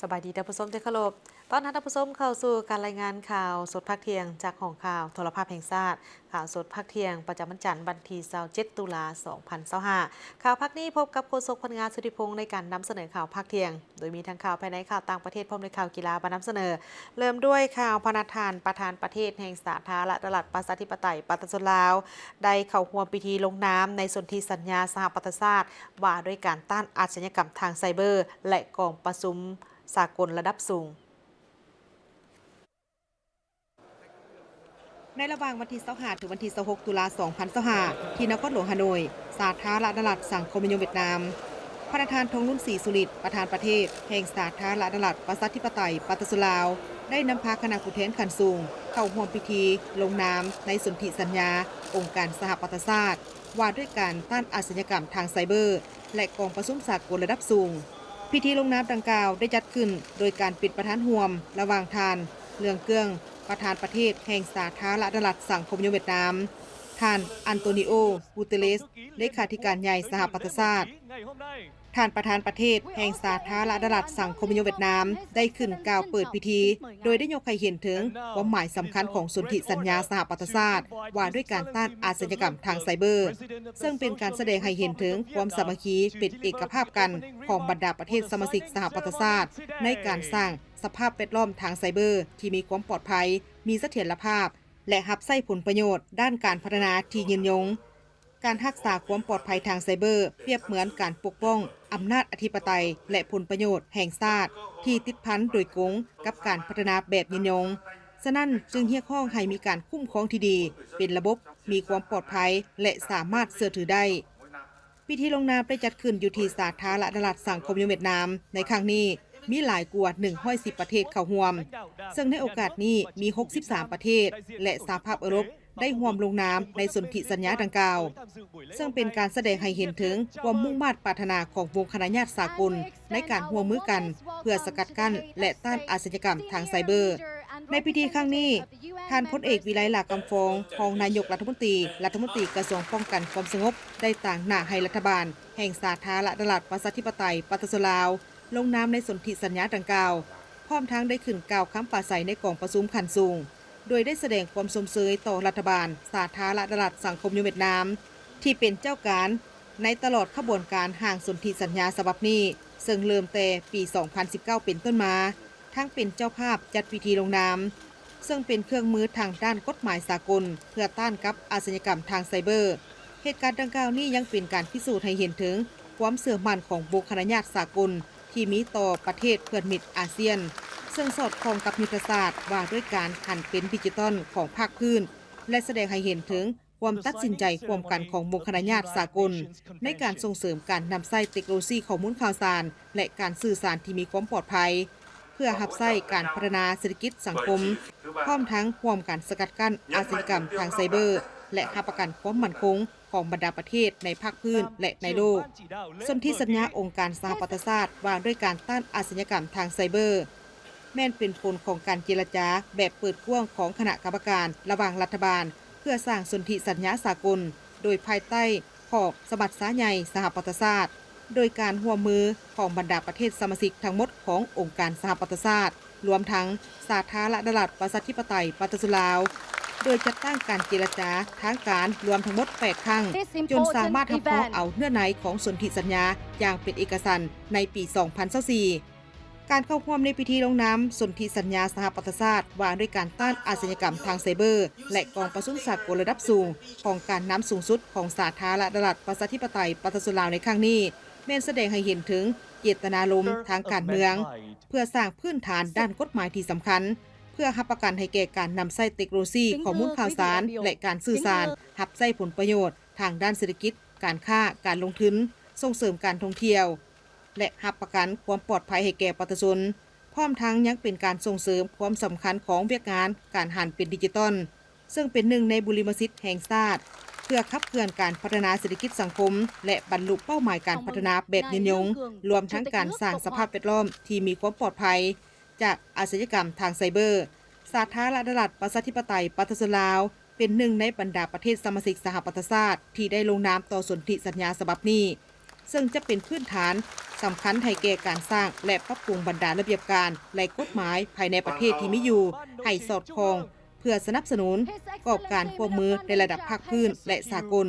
ສະບາຍດີທ່ານຜູ້ຊົມທີ່ເຄົາລົບ. ຕ້ອນຮັບທ່ານຜູ້ຊົມເຂົ້າສູ່ການລາຍງານຂ່າວສົດພາກທ່ຽງ ຈາກຫ້ອງຂ່າວໂທລະພາບແຫ່ງຊາດ. ຂ່າວສົດພາກທ່ຽງປະຈຳວັນຈັນ ວັນທີຊາວເຈັດ ຕຸລາ ສອງພັນຊາວຫ້າ. ຂ່າວພາກນີ້ພົບກັບໂຄສົກ ພັນງາ ສຸທິພົງ ໃນການນຳສະເໜີຂ່າວພາກທ່ຽງ, ໂດຍມີທັງຂ່າວພາຍໃນ, ຂ່າວຕ່າງປະເທດ ພ້ອມດ້ວຍຂ່າວກິລາມານຳສະເໜີ. ເລີ່ມດ້ວຍຂ່າວພະນະທ່ານ ປະທານປະເທດແຫ່ງສາທາລະນະລັດ ປະຊາທິປະໄຕ ປະຊາຊົນລາວ ໄດ້ເຂົ້າຮ່ວມພິທີລົງນາມໃນສົນທິສັນຍາສະຫະປະຊາຊາດ ວ່າດ້ວຍການຕ້ານອາຊະຍາກຳທາງໄຊເບີ ແລະ ກອງປະຊຸມສາກົນລະດັບສູງ. ໃນລະຫວ່າງວັນທີຊາວຫ້າ ເຖິງວັນທີຊາວຫົກ ຕຸລາ ສອງພັນຊາວຫ້າ ທີ່ນະຄອນຫຼວງຮາໂນຍ, ສາທາລະນະລັດສັງຄົມນິຍົມຫວຽດນາມ, ພະນະທ່ານ ທອງລຸນ ສີສຸລິດ ປະທານປະເທດແຫ່ງສາທາລະນະລັດ ປະຊາທິປະໄຕ ປະຊາຊົນລາວ ໄດ້ນຳພາຄະນະຜູ້ແທນຂັ້ນສູງເຂົ້າຮ່ວມພິທີລົງນາມໃນສົນທິສັນຍາອົງການສະຫະປະຊາຊາດ ວ່າດ້ວຍການຕ້ານອາຊະຍາກຳທາງໄຊເບີ ແລະ ກອງປະຊຸມສາກົນລະດັບສູງ. ພິທີລົງນາມດັ່ງກ່າວໄດ້ຈັດຂຶ້ນໂດຍການເປັນປະທານຮ່ວມລະຫວ່າງທ່ານ ເລື່ອງເກື້ອງ ປະທານປະເທດແຫ່ງສາທາລະນະລັດສັງຄົມນິຍົມຫວຽດນາມ, ທ່ານ ອັນໂຕນີໂອ ກູເຕເລສ ເລຂາທິການໃຫຍ່ສະຫະປະຊາຊາດ, ທ່ານປະທານປະເທດແຫ່ງສາທາລະນະລັດສັງຄົມນິຍົມຫວຽດນາມ ໄດ້ຂຶ້ນກ່າວເປີດພິທີ, ໂດຍໄດ້ຍົກໃຫ້ເຫັນເຖິງຄວາມໝາຍສຳຄັນຂອງສົນທິສັນຍາສະຫະປະຊາຊາດ ວ່າດ້ວຍການຕ້ານອາຊະຍາກຳທາງໄຊເບີ, ເຊິ່ງເປັນການສະແດງໃຫ້ເຫັນເຖິງຄວາມສາມັກຄີເປັນເອກະພາບກັນຂອງບັນດາປະເທດສະມາຊິກສະຫະປະຊາຊາດ ໃນການສ້າງສະພາບແວດລ້ອມທາງໄຊເບີທີ່ມີຄວາມປອດໄພ, ມີສະຖຽນລະພາບ ແລະ ຮັບໃຊ້ຜົນປະໂຫຍດດ້ານການພັດທະນາທີ່ຍືນຍົງ. ການຮັກສາຄວາມປອດໄພທາງໄຊເບີ ປຽບເໝືອນການປົກປ້ອງອຳນາດອະທິປະໄຕ ແລະ ຜົນປະໂຫຍດແຫ່ງຊາດທີ່ຕິດພັນໂດຍກົງກັບການພັດທະນາແບບຍືນຍົງ. ສະນັ້ນຈຶ່ງຮຽກຮ້ອງໃຫ້ມີການຄຸ້ມຄອງທີ່ດີ, ເປັນລະບົບ, ມີຄວາມປອດໄພ ແລະ ສາມາດເຊື່ອຖືໄດ້. ພິທີລົງນາມໄດ້ຈັດຂຶ້ນຢູ່ທີ່ສາທາລະນະລັດສັງຄົມນິຍົມຫວຽດນາມ. ໃນຄັ້ງນີ້ມີຫຼາຍກວ່າໜຶ່ງຮ້ອຍສິບປະເທດເຂົ້າຮ່ວມ, ເຊິ່ງໃນໂອກາດນີ້ມີຫົກສິບສາມປະເທດ ແລະ ສະຫະພາບເອີຣົບ ໄດ້ຮ່ວມລົງນາມໃນສົນທິສັນຍາດັ່ງກ່າວ, ເຊິ່ງເປັນການສະແດງໃຫ້ເຫັນເຖິງຄວາມມຸ່ງມາດປາດຖະໜາຂອງວົງຄະນະຍາດສາກົນໃນການຮ່ວມມືກັນເພື່ອສະກັດກັ້ນ ແລະ ຕ້ານອາຊະຍາກຳທາງໄຊເບີ. ໃນພິທີຄັ້ງນີ້, ທ່ານພົນເອກ ວິໄລ ຫຼ້າຄຳຟອງ ຮອງນາຍົກລັດຖະມົນຕີ, ລັດຖະມົນຕີກະຊວງປ້ອງກັນຄວາມສະຫງົບ ໄດ້ຕາງໜ້າໃຫ້ລັດຖະບານແຫ່ງສາທາລະນະລັດປະຊາທິປະໄຕປະຊາຊົນລາວ ລົງນາມໃນສົນທິສັນຍາດັ່ງກ່າວ, ພ້ອມທັງໄດ້ຂຶ້ນກ່າວຄຳປາໄສໃນກອງປະຊຸມຂັ້ນສູງ, ໂດຍໄດ້ສະແດງຄວາມຊົມເຊີຍຕໍ່ລັດຖະບານສາທາລະນະລັດສັງຄົມນິຍົມຫວຽດນາມ ທີ່ເປັນເຈົ້າການໃນຕະຫຼອດຂະບວນການຮ່າງສົນທິສັນຍາສະບັບນີ້, ເຊິ່ງເລີ່ມແຕ່ປີສອງພັນສິບເກົ້າເປັນຕົ້ນມາ, ທັງເປັນເຈົ້າພາບຈັດພິທີລົງນາມ, ເຊິ່ງເປັນເຄື່ອງມືທາງດ້ານກົດໝາຍສາກົນເພື່ອຕ້ານກັບອາຊະຍາກຳທາງໄຊເບີ. ເຫດການດັ່ງກ່າວນີ້ຍັງເປັນການພິສູດໃຫ້ເຫັນເຖິງຄວາມເຊື່ອໝັ້ນຂອງວົງຄະນະຍາດສາກົນ ທີ່ມີຕໍ່ປະເທດເພື່ອນມິດອາຊຽນ, ເຊິ່ງສອດຄ່ອງກັບຍຸດທະສາດວ່າດ້ວຍການຫັນເປັນດິຈິຕອນຂອງພາກພື້ນ ແລະ ສະແດງໃຫ້ເຫັນເຖິງຄວາມຕັດສິນໃຈຮ່ວມກັນຂອງວົງຄະນະຍາດສາກົນ ໃນການສົ່ງເສີມການນຳໃຊ້ເຕັກໂນໂລຊີຂໍ້ມູນຂ່າວສານ ແລະ ການສື່ສານທີ່ມີຄວາມປອດໄພ ເພື່ອຮັບໃຊ້ການພັດທະນາເສດຖະກິດສັງຄົມ, ພ້ອມທັງຮ່ວມກັນສະກັດກັ້ນອາຊະຍາກຳທາງໄຊເບີ ແລະ ຮັບປະກັນຄວາມໝັ້ນຄົງ ຂອງບັນດາປະເທດໃນພາກພື້ນ ແລະ ໃນໂລກ. ສົນທິສັນຍາອົງການສະຫະປະຊາຊາດວ່າດ້ວຍການຕ້ານອາຊະຍາກຳທາງໄຊເບີ ແມ່ນເປັນຜົນຂອງການເຈລະຈາແບບເປີດກວ້າງຂອງຄະນະກຳມະການລະຫວ່າງລັດຖະບານ ເພື່ອສ້າງສົນທິສັນຍາສາກົນ ໂດຍພາຍໃຕ້ຂອບສະມັດຊາໃຫຍ່ສະຫະປະຊາຊາດ, ໂດຍການຮ່ວມມືຂອງບັນດາປະເທດສະມາຊິກທັງໝົດຂອງອົງການສະຫະປະຊາຊາດ, ລວມທັງສາທາລະນະລັດປະຊາທິປະໄຕປະຊາຊົນລາວ, ໂດຍຈັດຕັ້ງການເຈລະຈາທາງການລວມທັງໝົດແປດຄັ້ງ, ຈົນສາມາດຮັບຮອງເອົາເນື້ອໃນຂອງສົນທິສັນຍາຢ່າງເປັນເອກະສັນໃນປີສອງພັນຊາວສີ່. ການເຂົ້າຮ່ວມໃນພິທີລົງນາມສົນທິສັນຍາສະຫະປະຊາຊາດວ່າດ້ວຍການຕ້ານອາຊະຍາກຳທາງໄຊເບີ ແລະ ກອງປະຊຸມສາກົນລະດັບສູງຂອງການນຳສູງສຸດຂອງສາທາລະນະລັດປະຊາທິປະໄຕປະຊາຊົນລາວໃນຄັ້ງນີ້ ແມ່ນສະແດງໃຫ້ເຫັນເຖິງເຈດຕະນາລົມທາງການເມືອງ ເພື່ອສ້າງພື້ນຖານດ້ານກົດໝາຍທີ່ສຳຄັນ ເພື່ອຮັບປະກັນໃຫ້ແກ່ການນຳໃຊ້ເຕັກໂນໂລຊີຂໍ້ມູນຂ່າວສານ ແລະ ການສື່ສານ, ຮັບໃຊ້ຜົນປະໂຫຍດທາງດ້ານເສດຖະກິດ, ການຄ້າ, ການລົງທຶນ, ສົ່ງເສີມການທ່ອງທ່ຽວ ແລະ ຮັບປະກັນຄວາມປອດໄພໃຫ້ແກ່ປະຊາຊົນ, ພ້ອມທັງຍັງເປັນການສົ່ງເສີມຄວາມສຳຄັນຂອງວຽກງານການຫັນເປັນດິຈິຕອນ ເຊິ່ງເປັນໜຶ່ງໃນບຸລິມະສິດແຫ່ງຊາດ ເພື່ອຂັບເຄື່ອນການພັດທະນາເສດຖະກິດສັງຄົມ ແລະ ບັນລຸເປົ້າໝາຍການພັດທະນາແບບຍືນຍົງ, ລວມທັງການສ້າງສະພາບແວດລ້ອມທີ່ມີຄວາມປອດໄພຈາກອາຊະຍາກຳທາງໄຊເບີ. ສາທາລະນະລັດປະຊາທິປະໄຕປະຊາຊົນລາວ ເປັນໜຶ່ງໃນບັນດາປະເທດສະມາຊິກສະຫະປະຊາຊາດທີ່ໄດ້ລົງນາມຕໍ່ສົນທິສັນຍາສະບັບນີ້, ເຊິ່ງຈະເປັນພື້ນຖານ ສຳຄັນໃຫ້ແກ່ການສ້າງ ແລະ ປັບປຸງບັນດາລະບຽບການ ແລະ ກົດໝາຍພາຍໃນປະເທດທີ່ມີຢູ່ໃຫ້ສອດຄ່ອງ ເພື່ອສະໜັບສະໜູນກອບການຮ່ວມມືໃນລະດັບພາກພື້ນ ແລະ ສາກົນ,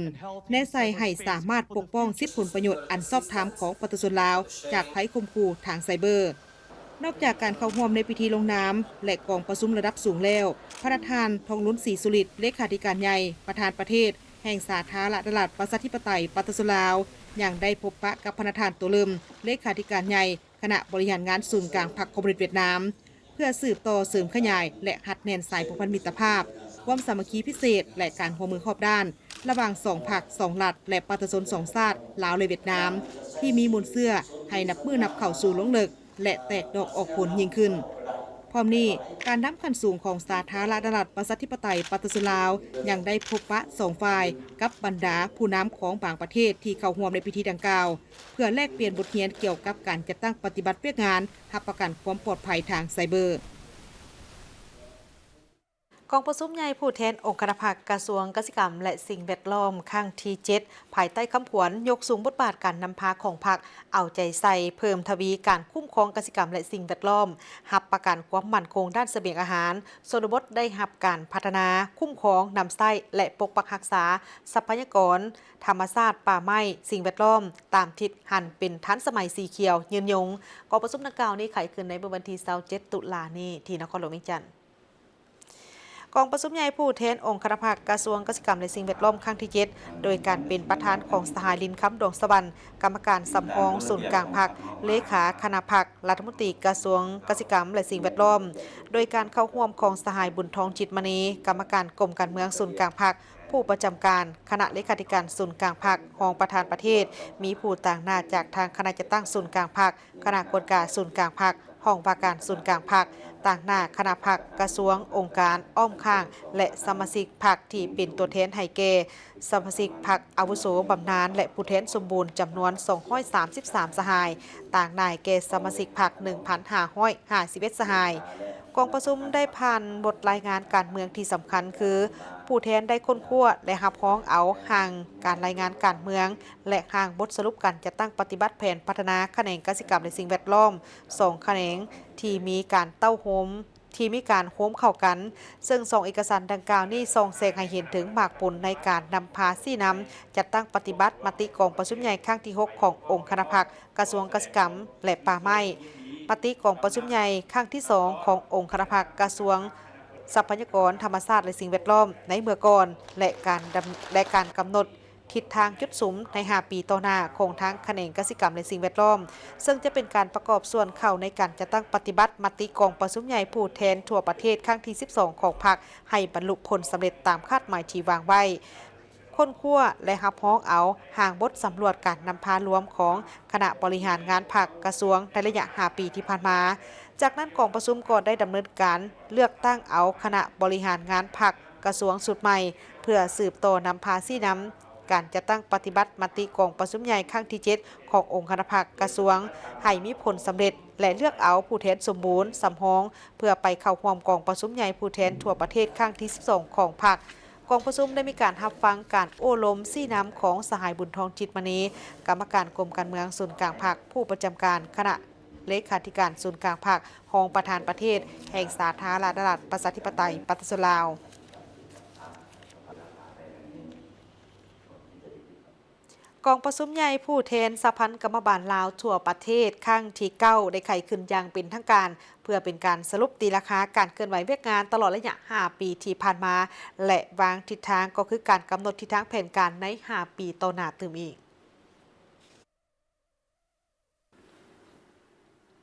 ແນໃສ່ໃຫ້ສາມາດປົກປ້ອງສິດຜົນປະໂຫຍດອັນຊອບທຳຂອງປະຊາຊົນລາວຈາກໄພຂົ່ມຂູ່ທາງໄຊເບີ. ນອກຈາກການເຂົ້າຮ່ວມໃນພິທີລົງນາມ ແລະ ກອງປະຊຸມລະດັບສູງແລ້ວ, ພະນະທ່ານ ທອງລຸນ ສີສຸລິດ ເລຂາທິການໃຫຍ່ ປະທານປະເທດແຫ່ງສາທາລະນະລັດ ປະຊາທິປະໄຕ ປະຊາຊົນລາວ ຍັງໄດ້ພົບປະກັບພະນະທ່ານ ໂຕເລີມ ເລຂາທິການໃຫຍ່ ຄະນະບໍລິຫານງານສູນກາງພັກຄອມມູນິດຫວຽດນາມ ເພື່ອສືບຕໍ່ເສີມຂະຫຍາຍ ແລະ ຮັດແໜ້ນສາຍພົວພັນມິດຕະພາບ, ຄວາມສາມັກຄີພິເສດ ແລະ ການຮ່ວມມືຮອບດ້ານ ລະຫວ່າງສອງພັກ, ສອງລັດ ແລະ ປະຊາຊົນສອງຊາດ ລາວ ແລະ ຫວຽດນາມ ທີ່ມີມູນເຊື້ອໃຫ້ນັບມື້ນັບເຂົ້າສູ່ລົງເລິກ ແລະ ແຕກດອກອອກຜົນຍິ່ງຂຶ້ນ. ພ້ອມນີ້, ການນຳຂັ້ນສູງຂອງສາທາລະນະລັດ ປະຊາທິປະໄຕ ປະຊາຊົນລາວ ຍັງໄດ້ພົບປະສອງຝ່າຍ ກັບບັນດາຜູ້ນຳຂອງບາງປະເທດທີ່ເຂົ້າຮ່ວມໃນພິທີດັ່ງກ່າວ ເພື່ອແລກປ່ຽນບົດຮຽນກ່ຽວກັບການຈັດຕັ້ງປະຕິບັດວຽກງານຮັບປະກັນຄວາມປອດໄພທາງໄຊເບີ. ກອງປະຊຸມໃຫຍ່ຜູ້ແທນອົງຄະນະພັກກະຊວງກະສິກຳ ແລະ ສິ່ງແວດລ້ອມ ຄັ້ງທີເຈັດ ພາຍໃຕ້ຄຳຂວັນ ຍົກສູງບົດບາດການນຳພາຂອງພັກ, ເອົາໃຈໃສ່ເພີ່ມທະວີການຄຸ້ມຄອງກະສິກຳ ແລະ ສິ່ງແວດລ້ອມ, ຮັບປະກັນຄວາມໝັ້ນຄົງດ້ານສະບຽງອາຫານ, ຊົນນະບົດໄດ້ຮັບການພັດທະນາ, ຄຸ້ມຄອງ, ນຳໃຊ້ ແລະ ປົກປັກຮັກສາຊັບພະຍາກອນ ທຳມະຊາດ, ປ່າໄມ້, ສິ່ງແວດລ້ອມ ຕາມທິດຫັນເປັນທັນສະໄໝ, ສີຂຽວ, ຍືນຍົງ. ກອງປະຊຸມດັ່ງກ່າວນີ້ໄຂຂຶ້ນໃນມື້ວັນທີຊາວເຈັດ ຕຸລານີ້ ທີ່ນະຄອນຫຼວງວຽງຈັນ. ກອງປະຊຸມໃຫຍ່ຜູ້ແທນອົງຄະນະພັກກະຊວງກະສິກຳ ແລະ ສິ່ງແວດລ້ອມ ຄັ້ງທີເຈັດ ໂດຍການເປັນປະທານຂອງສະຫາຍ ລິນຄຳ ດວງສະຫວັນ ກຳມະການສຳຮອງສູນກາງພັກ, ເລຂາຄະນະພັກ, ລັດຖະມົນຕີກະຊວງກະສິກຳ ແລະ ສິ່ງແວດລ້ອມ, ໂດຍການເຂົ້າຮ່ວມຂອງສະຫາຍ ບຸນທອງ ຈິດມະນີ ກຳມະການກົມການເມືອງສູນກາງພັກ, ຜູ້ປະຈຳການຄະນະເລຂາທິການສູນກາງພັກ, ຮອງປະທານປະເທດ, ມີຜູ້ຕາງໜ້າຈາກທາງຄະນະຈັດຕັ້ງສູນກາງພັກ, ຄະນະກວດກາສູນກາງພັກ, ຫ້ອງວ່າການສູນກາງພັກ, ຕາງໜ້າຄະນະພັກ, ກະຊວງ, ອົງການ, ອ້ອມຂ້າງ ແລະ ສະມາຊິກພັກທີ່ເປັນຕົວແທນໃຫ້ແກ່ສະມາຊິກພັກອາວຸໂສບຳນານ ແລະ ຜູ້ແທນສົມບູນຈຳນວນສອງຮ້ອຍສາມສິບສາມສະຫາຍ, ຕາງໜ້າໃຫ້ແກ່ສະມາຊິກພັກໜຶ່ງພັນຫ້າຮ້ອຍຫ້າສິບເອັດສະຫາຍ. ກອງປະຊຸມໄດ້ຜ່ານບົດລາຍງານການເມືອງທີ່ສຳຄັນຄື ຜູ້ແທນໄດ້ຄົ້ນຄວ້າ ແລະ ຮັບຮອງເອົາຮ່າງການລາຍງານການເມືອງ ແລະ ຮ່າງບົດສະຫຼຸບການຈັດຕັ້ງປະຕິບັດແຜນພັດທະນາຂະແໜງກະສິກຳ ແລະ ສິ່ງແວດລ້ອມ ສອງຂະແໜງທີ່ມີການເຕົ້າໂຮມ ທີ່ມີການໂຮມເຂົ້າກັນ, ເຊິ່ງສອງເອກະສານດັ່ງກ່າວນີ້ສ່ອງແສງໃຫ້ເຫັນເຖິງໝາກຜົນໃນການນຳພາຊີ້ນຳຈັດຕັ້ງປະຕິບັດມະຕິກອງປະຊຸມໃຫຍ່ຄັ້ງທີຫົກຂອງອົງຄະນະພັກກະຊວງກະສິກຳ ແລະ ປ່າໄມ້, ມະຕິກອງປະຊຸມໃຫຍ່ຄັ້ງທີສອງຂອງອົງຄະນະພັກກະຊວງຊັບພະຍາກອນທຳມະຊາດ ແລະ ສິ່ງແວດລ້ອມໃນເມື່ອກ່ອນ ແລະ ການດຳ ແລະ ການກຳນົດ ທິດທາງຈຸດສຸມໃນຫ້າປີຕໍ່ໜ້າຂອງທາງຂະແໜງກະສິກຳ ແລະ ສິ່ງແວດລ້ອມ, ເຊິ່ງຈະເປັນການປະກອບສ່ວນເຂົ້າໃນການຈັດຕັ້ງປະຕິບັດມະຕິກອງປະຊຸມໃຫຍ່ຜູ້ແທນທົ່ວປະເທດຄັ້ງທີສິບສອງຂອງພັກ ໃຫ້ບັນລຸຜົນສຳເລັດຕາມຄາດໝາຍທີ່ວາງໄວ້, ຄົ້ນຄວ້າ ແລະ ຮັບຮອງເອົາຮ່າງບົດສຳຫຼວດການນຳພາລວມຂອງຄະນະບໍລິຫານງານພັກກະຊວງໃນໄລຍະຫ້າປີທີ່ຜ່ານມາ. ຈາກນັ້ນ ກອງປະຊຸມກໍໄດ້ດຳເນີນການເລືອກຕັ້ງເອົາຄະນະບໍລິຫານງານພັກ ກະຊວງຊຸດໃໝ່ ເພື່ອສືບຕໍ່ນຳພາຊີ້ນຳການຈັດຕັ້ງປະຕິບັດມະຕິກອງປະຊຸມໃຫຍ່ຄັ້ງທີເຈັດຂອງອົງຄະນະພັກກະຊວງໃຫ້ມີຜົນສຳເລັດ ແລະ ເລືອກເອົາຜູ້ແທນສົມບູນສຳຮອງ ເພື່ອໄປເຂົ້າຮ່ວມກອງປະຊຸມໃຫຍ່ຜູ້ແທນທົ່ວປະເທດຄັ້ງທີສິບສອງຂອງພັກ. ກອງປະຊຸມໄດ້ມີການຮັບຟັງການໂອ້ລົມຊີ້ນຳຂອງສະຫາຍ ບຸນທອງ ຈິດມະນີ ກຳມະການກົມການເມືອງສູນກາງພັກ, ຜູ້ປະຈຳການຄະນະເລຂາທິການສູນກາງພັກ, ຮອງປະທານປະເທດແຫ່ງສາທາລະນະລັດ ປະຊາທິປະໄຕ ປະຊາຊົນລາວ. ກອງປະຊຸມໃຫຍ່ຜູ້ແທນສະຫະພັນກຳມະບານລາວທົ່ວປະເທດຄັ້ງທີເກົ້າ ໄດ້ໄຂຂຶ້ນຢ່າງເປັນທາງການ ເພື່ອເປັນການສະຫຼຸບຕີລາຄາການເຄື່ອນໄຫວວຽກງານຕະຫຼອດໄລຍະຫ້າປີທີ່ຜ່ານມາ ແລະ ວາງທິດທາງ ກໍຄືການກຳນົດທິດທາງແຜນການໃນຫ້າປີຕໍ່ໜ້າຕື່ມອີກ.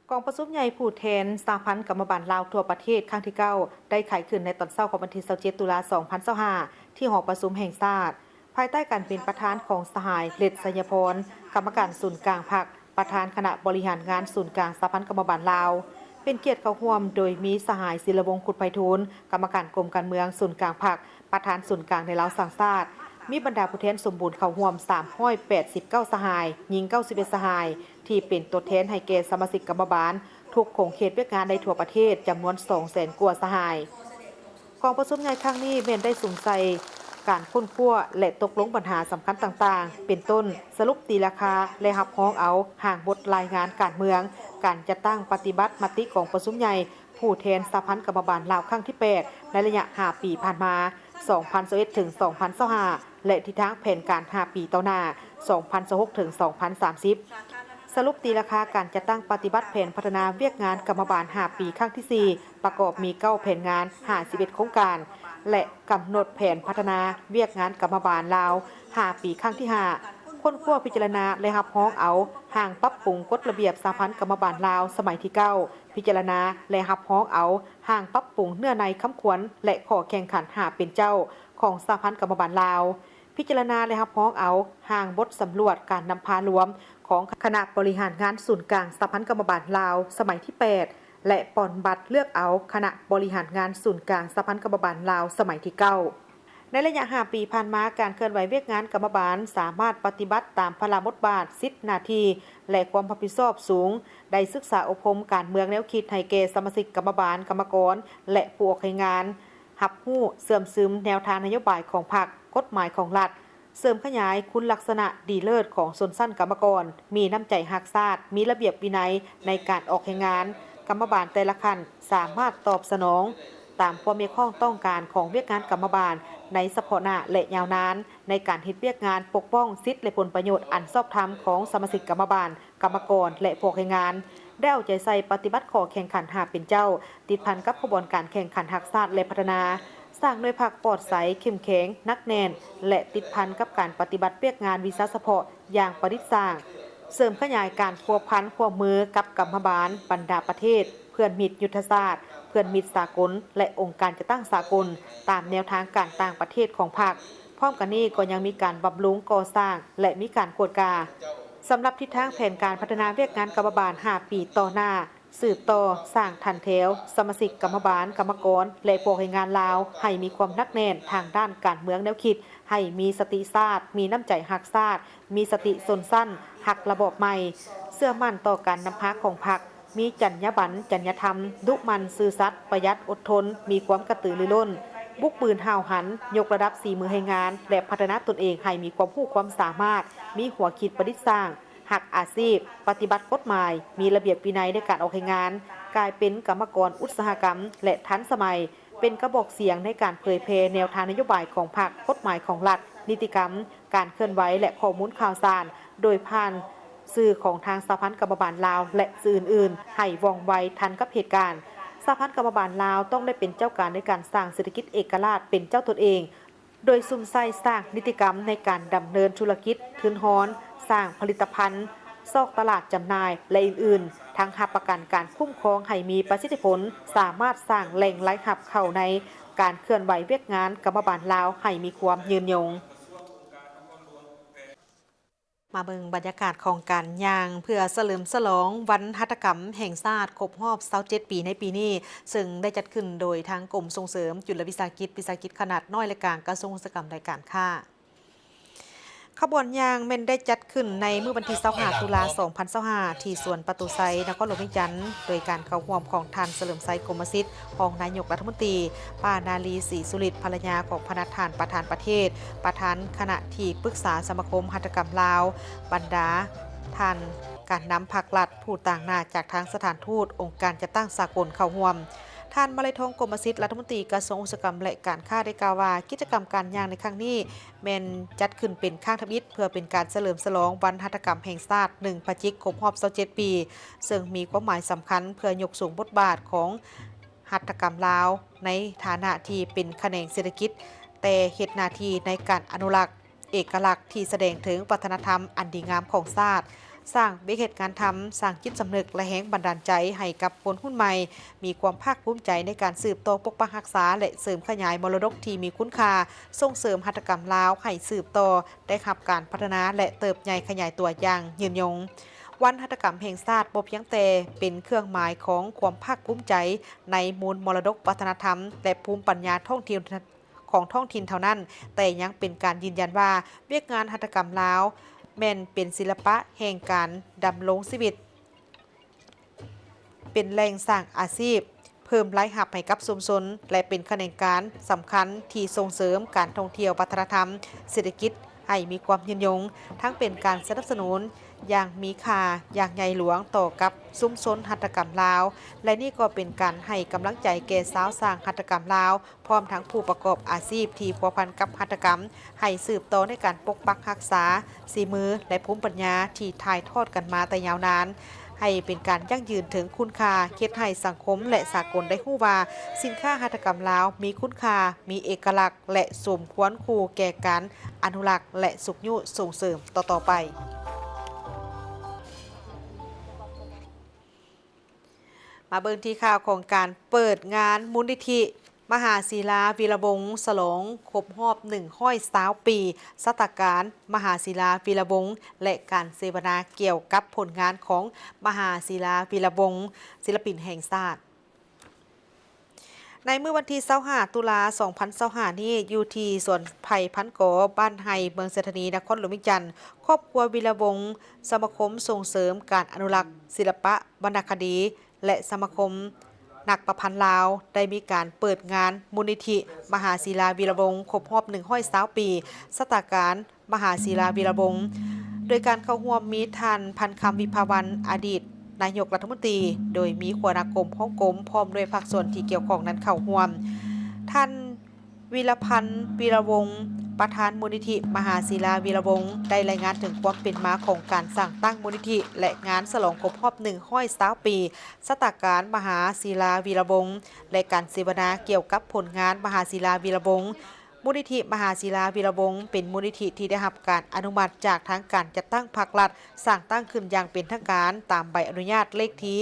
ກອງປະຊຸມໃຫຍ່ຜູ້ແທນສະຫະພັນກຳມະບານລາວທົ່ວປະເທດຄັ້ງທີເກົ້າ ໄດ້ໄຂຂຶ້ນໃນຕອນເຊົ້າຂອງວັນທີຊາວເຈັດ ຕຸລາ ສອງພັນຊາວຫ້າ ທີ່ຫໍປະຊຸມແຫ່ງຊາດ, ພາຍໃຕ້ການເປັນປະທານຂອງສະຫາຍ ເລັດ ໄຊຍະພອນ ກຳມະການສູນກາງພັກ, ປະທານຄະນະບໍລິຫານງານສູນກາງສະຫະພັນກຳມະບານລາວ, ເປັນກຽດເຂົ້າຮ່ວມໂດຍມີສະຫາຍ ສິລະວົງ ຄຸດໄພທູນ ກຳມະການກົມການເມືອງສູນກາງພັກ, ປະທານສູນກາງໃນລາວສ້າງຊາດ, ມີບັນດາຜູ້ແທນສົມບູນເຂົ້າຮ່ວມສາມຮ້ອຍແປດສິບເກົ້າສະຫາຍ, ຍິງເກົ້າສິບເອັດສະຫາຍ, ທີ່ເປັນຕົວແທນໃຫ້ແກ່ສະມາຊິກກຳມະບານທຸກຂົງເຂດວຽກງານໃນທົ່ວປະເທດຈຳນວນສອງແສນກວ່າສະຫາຍ. ກອງປະຊຸມໃຫຍ່ຄັ້ງນີ້ແມ່ນໄດ້ສຸມໃສ່ ການຄົ້ນຄວ້າ ແລະ ຕົກລົງບັນຫາສຳຄັນຕ່າງໆ ເປັນຕົ້ນ ສະຫຼຸບຕີລາຄາ ແລະ ຮັບຮອງເອົາຮ່າງບົດລາຍງານການເມືອງ, ການຈັດຕັ້ງປະຕິບັດມະຕິກອງປະຊຸມໃຫຍ່ຜູ້ແທນສະຫະພັນກຳມະບານລາວຄັ້ງທີແປດ ໃນໄລຍະຫ້າປີຜ່ານມາ ສອງພັນຊາວເອັດ ເຖິງ ສອງພັນຊາວຫ້າ ແລະ ທິດທາງແຜນການຫ້າປີຕໍ່ໜ້າ ສອງພັນຊາວຫົກ ເຖິງ ສອງພັນສາມສິບ. ສະຫຼຸບຕີລາຄາການຈັດຕັ້ງປະຕິບັດແຜນພັດທະນາວຽກງານກຳມະບານຫ້າປີຄັ້ງທີສີ່ ປະກອບມີເກົ້າແຜນງານ ຫ້າສິບເອັດໂຄງການ ແລະ ກຳນົດແຜນພັດທະນາວຽກງານກຳມະບານລາວຫ້າປີຄັ້ງທີຫ້າ ຄົ້ນຄວ້າພິຈາລະນາ ແລະ ຮັບຮອງເອົາຮ່າງປັບປຸງກົດລະບຽບສະຫະພັນກຳມະບານລາວສະໄໝທີເກົ້າ ພິຈາລະນາ ແລະ ຮັບຮອງເອົາຮ່າງປັບປຸງເນື້ອໃນຄຳຂວັນ ແລະ ຂໍ້ແຂ່ງຂັນຫ້າເປັນເຈົ້າຂອງສະຫະພັນກຳມະບານລາວ, ພິຈາລະນາ ແລະ ຮັບຮອງເອົາຮ່າງບົດສຳຫຼວດການນຳພາລວມຂອງຄະນະບໍລິຫານງານສູນກາງສະຫະພັນກຳມະບານລາວສະໄໝທີແປດ ແລະ ປ່ອນບັດເລືອກເອົາຄະນະບໍລິຫານງານສູນກາງສະຫະພັນກຳມະບານລາວສະໄໝທີເກົ້າ. ໃນໄລຍະຫ້າປີຜ່ານມາ, ການເຄື່ອນໄຫວວຽກງານກຳມະບານສາມາດປະຕິບັດຕາມພາລະບົດບາດ, ສິດ, ໜ້າທີ່ ແລະ ຄວາມຮັບຜິດຊອບສູງ, ໄດ້ສຶກສາອົບຮົມການເມືອງແນວຄິດໃຫ້ແກ່ສະມາຊິກກຳມະບານ, ກຳມະກອນ ແລະ ຜູ້ອອກແຮງງານ ຮັບຮູ້ເຊື່ອມຊຶມແນວທາງນະໂຍບາຍຂອງພັກ, ກົດໝາຍຂອງລັດ, ເສີມຂະຫຍາຍຄຸນລັກສະນະດີເລີດຂອງຊົນຊັ້ນກຳມະກອນ, ມີນ້ຳໃຈຮັກຊາດ, ມີລະບຽບວິໄນໃນການອອກແຮງງານ, ກຳມະບານແຕ່ລະຂັ້ນສາມາດຕອບສະໜອງຕາມຄວາມຮຽກຮ້ອງຕ້ອງການຂອງວຽກງານກຳມະບານໃນສະເພາະໜ້າ ແລະ ຍາວນານ ໃນການເຮັດວຽກງານປົກປ້ອງສິດ ແລະ ຜົນປະໂຫຍດອັນຊອບທຳຂອງສະມາຊິກກຳມະບານ, ກຳມະກອນ ແລະ ພວກແຮງງານ, ໄດ້ເອົາໃຈໃສ່ປະຕິບັດຂໍ້ແຂ່ງຂັນຫ້າເປັນເຈົ້າ ຕິດພັນກັບຂະບວນການແຂ່ງຂັນຮັກຊາດ ແລະ ພັດທະນາ, ສ້າງໜ່ວຍພັກປອດໃສ, ເຂັ້ມແຂງ, ໜັກແໜ້ນ ແລະ ຕິດພັນກັບການປະຕິບັດວຽກງານວິຊາສະເພາະຢ່າງປະດິດສ້າງ, ເສີມຂະຫຍາຍການພົວພັນຮ່ວມມືກັບກຳມະບານບັນດາປະເທດ, ເພື່ອນມິດຍຸດທະສາດ, ເພື່ອນມິດສາກົນ ແລະ ອົງການຈັດຕັ້ງສາກົນ ຕາມແນວທາງການຕ່າງປະເທດຂອງພັກ. ພ້ອມກັນນີ້ກໍຍັງມີການບຳລຸງກໍ່ສ້າງ ແລະ ມີການກວດກາ. ສຳລັບທິດທາງແຜນການພັດທະນາວຽກງານກຳມະບານຫ້າປີຕໍ່ໜ້າ, ສືບຕໍ່ສ້າງຖັນແຖວສະມາຊິກກຳມະບານ, ກຳມະກອນ ແລະ ພວກແຮງງານລາວ ໃຫ້ມີຄວາມໜັກແໜ້ນທາງດ້ານການເມືອງແນວຄິດ, ໃຫ້ມີສະຕິຊາດ, ມີນ້ຳໃຈຮັກຊາດ, ມີສະຕິຊົນຊັ້ນ, ຮັກລະບອບໃໝ່, ເຊື່ອໝັ້ນຕໍ່ການນຳພາຂອງພັກ, ມີຈັນຍາບັນ, ຈັນຍາທຳ, ດຸໝັ່ນ, ຊື່ສັດ, ປະຢັດ, ອົດທົນ, ມີຄວາມກະຕືລືລົ້ນ, ບຸກບືນຫ້າວຫັນ, ຍົກລະດັບສີມືແຮງງານ ແລະ ພັດທະນາຕົນເອງໃຫ້ມີຄວາມຮູ້ຄວາມສາມາດ, ມີຫົວຄິດປະດິດສ້າງ, ຮັກອາຊີບ, ປະຕິບັດກົດໝາຍ, ມີລະບຽບວິໄນໃນການອອກແຮງງານ, ກາຍເປັນກຳມະກອນອຸດສາຫະກຳ ແລະ ທັນສະໄໝ, ເປັນກະບອກສຽງໃນການເຜີຍແຜ່ແນວທາງນະໂຍບາຍຂອງພັກ, ກົດໝາຍຂອງລັດ, ນິຕິກຳ, ການເຄື່ອນໄຫວ ແລະ ຂໍ້ມູນຂ່າວສານ ໂດຍຜ່ານສື່ຂອງທາງສະຫະພັນກຳມະບານລາວ ແລະ ສື່ອື່ນໆ ໃຫ້ວ່ອງໄວທັນກັບເຫດການ. ສະຫະພັນກຳມະບານລາວຕ້ອງໄດ້ເປັນເຈົ້າການໃນການສ້າງເສດຖະກິດເອກະລາດເປັນເຈົ້າຕົນເອງ, ໂດຍສຸມໃສ່ສ້າງນິຕິກຳໃນການດຳເນີນທຸລະກິດ, ທຶນຮອນ, ສ້າງຜະລິດຕະພັນ, ຊອກຕະຫຼາດຈຳໜ່າຍ ແລະ ອື່ນໆ, ທັງຮັບປະກັນການຄຸ້ມຄອງໃຫ້ມີປະສິດທິຜົນ, ສາມາດສ້າງແຫຼ່ງລາຍຮັບເຂົ້າໃນການເຄື່ອນໄຫວວຽກງານກຳມະບານລາວໃຫ້ມີຄວາມຍືນຍົງ. ມາເບິ່ງບັນຍາກາດຂອງການຍ່າງເພື່ອສະເຫຼີມສະຫຼອງວັນຫັດຖະກຳແຫ່ງຊາດຄົບຮອບຊາວເຈັດປີໃນປີນີ້, ເຊິ່ງໄດ້ຈັດຂຶ້ນໂດຍທາງກົມສົ່ງເສີມຈຸລະວິສາຫະກິດ, ວິສາຫະກິດຂະໜາດນ້ອຍ ແລະ ກາງ ກະຊວງອຸດສາຫະກຳ ແລະ ການຄ້າ. ຂະບວນຍ່າງແມ່ນໄດ້ຈັດຂຶ້ນໃນມື້ວັນທີຊາວຫ້າ ຕຸລາ ສອງພັນຊາວຫ້າ ທີ່ສວນປະຕູໄຊ ນະຄອນຫຼວງວຽງຈັນ, ໂດຍການເຂົ້າຮ່ວມຂອງທ່ານ ສະເຫຼີມໄຊ ກົມມະສິດ ຮອງນາຍົກລັດຖະມົນຕີ, ປ້ານາລີ ສີສຸລິດ ພັນລະຍາຂອງພະນັກທ່ານປະທານປະເທດ, ປະທານຄະນະທີ່ປຶກສາສະມາຄົມຫັດຖະກຳລາວ, ບັນດາທ່ານການນຳພັກລັດ, ຜູ້ຕາງໜ້າຈາກທາງສະຖານທູດ, ອົງການຈັດຕັ້ງສາກົນເຂົ້າຮ່ວມ. ທ່ານ ມາໄລທອງ ກົມມະສິດ ລັດຖະມົນຕີກະຊວງອຸດສາຫະກຳ ແລະ ການຄ້າ ໄດ້ກ່າວວ່າ ກິດຈະກຳການຍ່າງໃນຄັ້ງນີ້ ແມ່ນຈັດຂຶ້ນເປັນຄັ້ງທຳອິດ ເພື່ອເປັນການສະເຫຼີມສະຫຼອງວັນຫັດຖະກຳແຫ່ງຊາດ ໜຶ່ງ ພະຈິກ ຄົບຮອບຊາວເຈັດປີ, ເຊິ່ງມີຄວາມໝາຍສຳຄັນເພື່ອຍົກສູງບົດບາດຂອງຫັດຖະກຳລາວ ໃນຖານະທີ່ເປັນຂະແໜງເສດຖະກິດ, ແຕ່ເຮັດໜ້າທີ່ໃນການອະນຸລັກເອກະລັກທີ່ສະແດງເຖິງວັດທະນະທຳອັນດີງາມຂອງຊາດ, ສ້າງວຽກເຮັດງານທຳ, ສ້າງຈິດສຳນຶກ ແລະ ແຮງບັນດານໃຈໃຫ້ກັບຄົນຮຸ່ນໃໝ່ ມີຄວາມພາກພູມໃຈໃນການສືບຕໍ່ປົກປັກຮັກສາ ແລະ ເສີມຂະຫຍາຍມໍລະດົກທີ່ມີຄຸນຄ່າ, ສົ່ງເສີມຫັດຖະກຳລາວໃຫ້ສືບຕໍ່ໄດ້ຮັບການພັດທະນາ ແລະ ເຕີບໃຫຍ່ຂະຫຍາຍຕົວຢ່າງຍືນຍົງ. ວັນຫັດຖະກຳແຫ່ງຊາດບໍ່ພຽງແຕ່ເປັນເຄື່ອງໝາຍຂອງຄວາມພາກພູມໃຈໃນມູນມໍລະດົກວັດທະນະທຳ ແລະ ພູມປັນຍາທ້ອງຖິ່ນ ຂອງທ້ອງຖິ່ນເທົ່ານັ້ນ, ແຕ່ຍັງເປັນການຢືນຢັນວ່າ ວຽກງານຫັດຖະກຳລາວແມ່ນເປັນສິລະປະແຫ່ງການດຳລົງຊີວິດ, ເປັນແຫຼ່ງສ້າງອາຊີບ, ເພີ່ມລາຍຮັບໃຫ້ກັບຊຸມຊົນ ແລະ ເປັນຂະແໜງການສຳຄັນທີ່ສົ່ງເສີມການທ່ອງທ່ຽວ, ວັດທະນະທຳ, ເສດຖະກິດໃຫ້ມີຄວາມຍືນຍົງ, ທັງເປັນການສະໜັບສະໜູນຢ່າງມີຄ່າຢ່າງໃຫຍ່ຫຼວງຕໍ່ກັບຊຸມຊົນຫັດຖະກຳລາວ ແລະ ນີ້ກໍເປັນການໃຫ້ກຳລັງໃຈແກ່ຊາວຊ່າງຫັດຖະກຳລາວ ພ້ອມທັງຜູ້ປະກອບອາຊີບທີ່ພົວພັນກັບຫັດຖະກຳ ໃຫ້ສືບຕໍ່ໃນການປົກປັກຮັກສາສີມື ແລະ ພູມປັນຍາທີ່ຖ່າຍທອດກັນມາແຕ່ຍາວນານ ໃຫ້ເປັນການຢັ້ງຢືນເຖິງຄຸນຄ່າ ເຮັດໃຫ້ສັງຄົມ ແລະ ສາກົນໄດ້ຮູ້ວ່າ ສິນຄ້າຫັດຖະກຳລາວມີຄຸນຄ່າ, ມີເອກະລັກ ແລະ ສົມຄວນຄູ່ແກ່ການອະນຸລັກ ແລະ ຊຸກຍູ້ສົ່ງເສີມຕໍ່ໆໄປ. ມາເບິ່ງທີ່ຂ່າວຂອງການເປີດງານມູນນິທິມະຫາສີລາວີລະວົງ ສະຫຼອງຄົບຮອບໜຶ່ງຮ້ອຍຊາວປີຊາດຕະການມະຫາສີລາວີລະວົງ ແລະ ການເສວະນາກ່ຽວກັບຜົນງານຂອງມະຫາສີລາວີລະວົງ ສິລະປິນແຫ່ງຊາດ. ໃນມື້ວັນທີຊາວຫ້າ ຕຸລາ ສອງພັນຊາວຫ້ານີ້ ຢູ່ທີ່ສວນໄຜ່ພັນກໍ ບ້ານໄຮ່ ເມືອງໄຊທານີ ນະຄອນຫຼວງວຽງຈັນ, ຄອບຄົວວິລະວົງ ສະມາຄົມສົ່ງເສີມການອະນຸລັກສິລະປະວັນນະຄະດີ ແລະ ສະມາຄົມນັກປະພັນລາວ ໄດ້ມີການເປີດງານມູນນິທິມະຫາສີລາວິລະວົງ ຄົບຮອບໜຶ່ງຮ້ອຍຊາວປີຊາດຕະການ ມະຫາສີລາວິລະວົງ ໂດຍການເຂົ້າຮ່ວມມີທ່ານ ພັນຄຳ ວິພາວັນ ອະດີດນາຍົກລັດຖະມົນຕີ, ໂດຍມີຫົວໜ້າກົມ, ຮອງກົມ ພ້ອມດ້ວຍພາກສ່ວນທີ່ກ່ຽວຂ້ອງນັ້ນເຂົ້າຮ່ວມ. ທ່ານ ວິລະພັນ ວິລະວົງ ປະທານມູນນິທິມະຫາສີລາວິລະວົງ ໄດ້ລາຍງານເຖິງຄວາມເປັນມາຂອງການສ້າງຕັ້ງມູນນິທິ ແລະ ງານສະຫຼອງຄົບຮອບໜຶ່ງຮ້ອຍຊາວປີຊາດຕະການມະຫາສີລາວິລະວົງ ແລະ ການເສວະນາກ່ຽວກັບຜົນງານມະຫາສີລາວິລະວົງ. ມູນນິທິມະຫາສີລາວິລະວົງ ເປັນມູນນິທິທີ່ໄດ້ຮັບການອະນຸມັດຈາກທາງການຈັດຕັ້ງພັກລັດ, ສ້າງຕັ້ງຂຶ້ນຢ່າງເປັນທາງການຕາມໃບອະນຸຍາດເລກທີ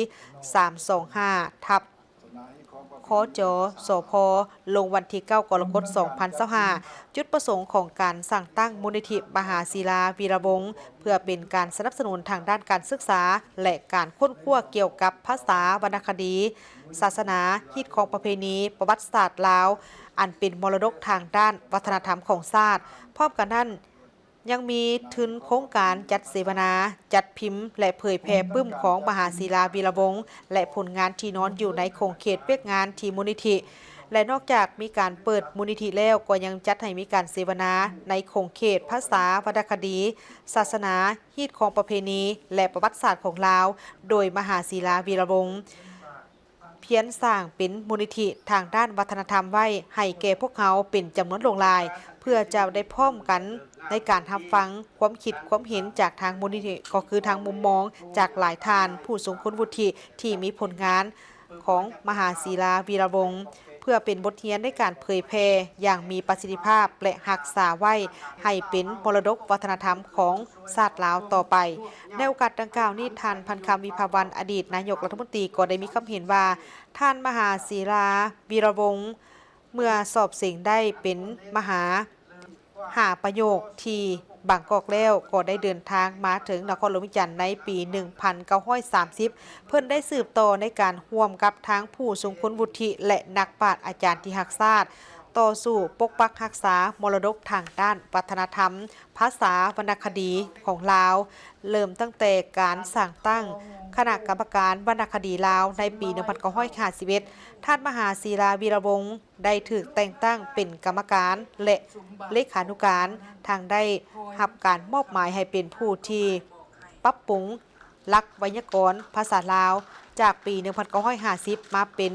ສາມສອງຫ້າ ທັບ ຄຈສພ ລົງວັນທີເກົ້າ ກໍລະກົດ ສອງພັນຊາວຫ້າ. ຈຸດປະສົງຂອງການສ້າງຕັ້ງມູນນິທິມະຫາສີລາວິລະວົງ ເພື່ອເປັນການສະໜັບສະໜູນທາງດ້ານການສຶກສາ ແລະ ການຄົ້ນຄວ້າກ່ຽວກັບພາສາ, ວັນນະຄະດີ, ສາສະໜາ, ຮີດຄອງປະເພນີ, ປະຫວັດສາດລາວ ອັນເປັນມໍລະດົກທາງດ້ານວັດທະນະທຳຂອງຊາດ. ພ້ອມກັນນັ້ນ ຍັງມີທຶນໂຄງການຈັດເສວະນາ, ຈັດພິມ ແລະ ເຜີຍແຜ່ປຶ້ມຂອງມະຫາສີລາວິລະວົງ ແລະ ຜົນງານທີ່ນອນຢູ່ໃນຂົງເຂດວຽກງານທີ່ມູນນິທິ ແລະ ນອກຈາກມີການເປີດມູນນິທິແລ້ວ ກໍຍັງຈັດໃຫ້ມີການເສວະນາໃນຂົງເຂດພາສາ, ວັນນະຄະດີ, ສາສະໜາ, ຮີດຄອງປະເພນີ ແລະ ປະຫວັດສາດຂອງລາວ ໂດຍມະຫາສີລາວິລະວົງ ພຽນສ້າງເປັນມູນນິທິທາງດ້ານວັດທະນະທຳໄວ້ໃຫ້ແກ່ພວກເຮົາເປັນຈຳນວນຫຼວງຫຼາຍ ເພື່ອຈະໄດ້ພ້ອມກັນໃນການຮັບຟັງຄວາມຄິດຄວາມເຫັນຈາກທາງມູນນິທິ ກໍຄືທາງມຸມມອງຈາກຫຼາຍທ່ານຜູ້ຊົງຄຸນວຸດທິທີ່ມີຜົນງານຂອງມະຫາສີລາວິລະວົງ ເພື່ອເປັນບົດຮຽນໃນການເຜີຍແຜ່ຢ່າງມີປະສິດທິພາບ ແລະ ຮັກສາໄວ້ໃຫ້ເປັນມໍລະດົກວັດທະນະທຳຂອງຊາດລາວຕໍ່ໄປ. ໃນໂອກາດດັ່ງກ່າວນີ້, ທ່ານ ພັນຄຳ ວິພາວັນ ອະດີດນາຍົກລັດຖະມົນຕີ ກໍໄດ້ມີຄຳເຫັນວ່າ ທ່ານມະຫາສີລາວິລະວົງ ເມື່ອສອບເສັງໄດ້ເປັນມະຫາຫາປະໂຫຍກທີ່ບາງກອກແລ້ວ, ກໍໄດ້ເດີນທາງມາເຖິງນະຄອນຫຼວງວຽງຈັນໃນປີໜຶ່ງພັນເກົ້າຮ້ອຍສາມສິບ. ເພິ່ນໄດ້ສືບຕໍ່ໃນການຮ່ວມກັບທາງຜູ້ຊົງຄຸນວຸດທິ ແລະ ນັກປາດອາຈານທີ່ຮັກຊາດ, ຕໍ່ສູ້ປົກປັກຮັກສາມໍລະດົກທາງດ້ານວັດທະນະທຳ, ພາສາ, ວັນນະຄະດີຂອງລາວ, ເລີ່ມຕັ້ງແຕ່ການສ້າງຕັ້ງຄະນະກຳມະການວັນນະຄະດີລາວໃນປີໜຶ່ງພັນເກົ້າຮ້ອຍຫ້າສິບເອັດ. ທ່ານມະຫາສີລາວິລະວົງ ໄດ້ຖືກແຕ່ງຕັ້ງເປັນກຳມະການ ແລະ ເລຂານຸການ, ທັງໄດ້ຮັບການມອບໝາຍໃຫ້ເປັນຜູ້ທີ່ປັບປຸງຫຼັກໄວຍາກອນພາສາລາວ ຈາກປີໜຶ່ງພັນເກົ້າຮ້ອຍຫ້າສິບ ມາເປັນ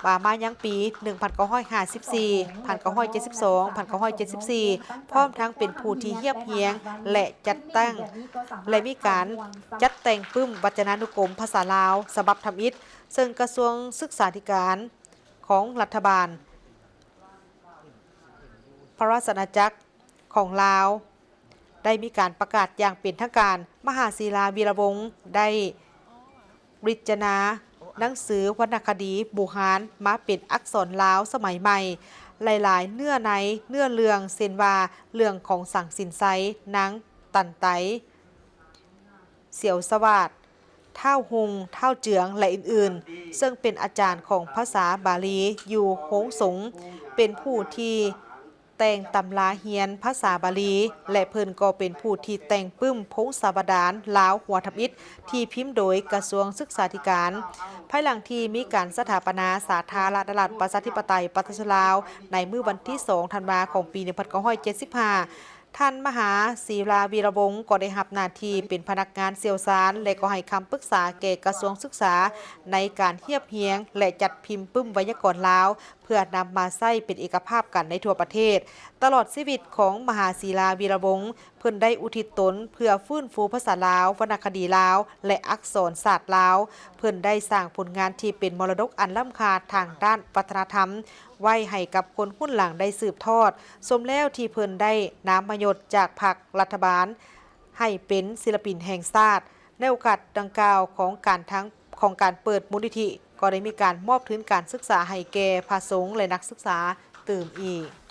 ວ່າມາຍັງປີໜຶ່ງພັນເກົ້າຮ້ອຍຫ້າສິບສີ່ ພັນເກົ້າຮ້ອຍເຈັດສິບສອງ ພັນເກົ້າຮ້ອຍເຈັດສິບສີ່ ພ້ອມທັງເປັນຜູ້ທີ່ຮຽບຮຽງ ແລະ ຈັດຕັ້ງ ແລະ ມີການຈັດແຕ່ງປຶ້ມວັດຈະນານຸກົມພາສາລາວສະບັບທຳອິດ ເຊິ່ງກະຊວງສຶກສາທິການ ຂອງລັດຖະບານພະລາຊະອານາຈັກຂອງລາວ ໄດ້ມີການປະກາດຢ່າງເປັນທາງການ. ມະຫາສີລາວິລະວົງ ໄດ້ວິຈານາໜັງສືວັນນະຄະດີບູຮານມາເປັນອັກສອນລາວສະໄໝໃໝ່ ຫຼາຍໆເນື້ອໃນເນື້ອເລື່ອງ ເຊັ່ນວ່າ ເລື່ອງຂອງສັງສິນໄຊ, ນາງຕັນໄຕ, ສຽວສະຫວາດ, ທ້າວຮຸ່ງ, ທ້າວເຈືອງ ແລະ ອື່ນໆ ເຊິ່ງເປັນອາຈານຂອງພາສາບາລີຢູ່ໂຮງສົງ ເປັນຜູ້ທີ່ ແຕ່ງຕຳລາຮຽນພາສາບາລີ ແລະ ເພິ່ນກໍເປັນຜູ້ທີ່ແຕ່ງປຶ້ມພົງສາວະດານລາວຫົວທຳອິດ ທີ່ພິມໂດຍກະຊວງສຶກສາທິການ. ພາຍຫຼັງທີ່ມີການສະຖາປະນາສາທາລະນະລັດ ປະຊາທິປະໄຕ ປະຊາຊົນລາວ ໃນມື້ວັນທີສອງ ທັນວາ ຂອງປີໜຶ່ງພັນເກົ້າຮ້ອຍເຈັດສິບຫ້າ, ທ່ານ ມະຫາ ສີລາ ວີລະວົງ ກໍໄດ້ຮັບໜ້າທີ່ເປັນພະນັກງານຊ່ຽວຊານ ແລະ ກໍໃຫ້ຄຳປຶກສາແກ່ກະຊວງສຶກສາ ໃນການຮຽບຮຽງ ແລະ ຈັດພິມປຶ້ມໄວຍາກອນລາວ ເພື່ອນຳມາໃຊ້ເປັນເອກະພາບກັນໃນທົ່ວປະເທດ. ຕະຫຼອດຊີວິດຂອງມະຫາ ສີລາ ວີລະວົງ ເພິ່ນໄດ້ອຸທິດຕົນເພື່ອຟື້ນຟູພາສາລາວ, ວັນນະຄະດີລາວ ແລະ ອັກສອນສາດລາວ. ເພິ່ນໄດ້ສ້າງຜົນງານທີ່ເປັນມໍລະດົກອັນລ້ຳຄ່າທາງດ້ານວັດທະນະທຳ ໄວ້ໃຫ້ກັບຄົນຮຸ່ນຫຼັງໄດ້ສືບທອດ. ສົມແລ້ວທີ່ເພິ່ນໄດ້ນາມມະຍົດຈາກພັກລັດຖະບານ ໃຫ້ເປັນສິລະປິນແຫ່ງຊາດ. ໃນໂອກາດດັ່ງກ່າວຂອງການທັງ ຂອງການເປີດມູນນິທິ ກໍໄດ້ມີການມອບທຶນການສຶກສາໃຫ້ແກ່ພະສົງ ແລະ ນັກສຶກສາຕື່ມອີກ.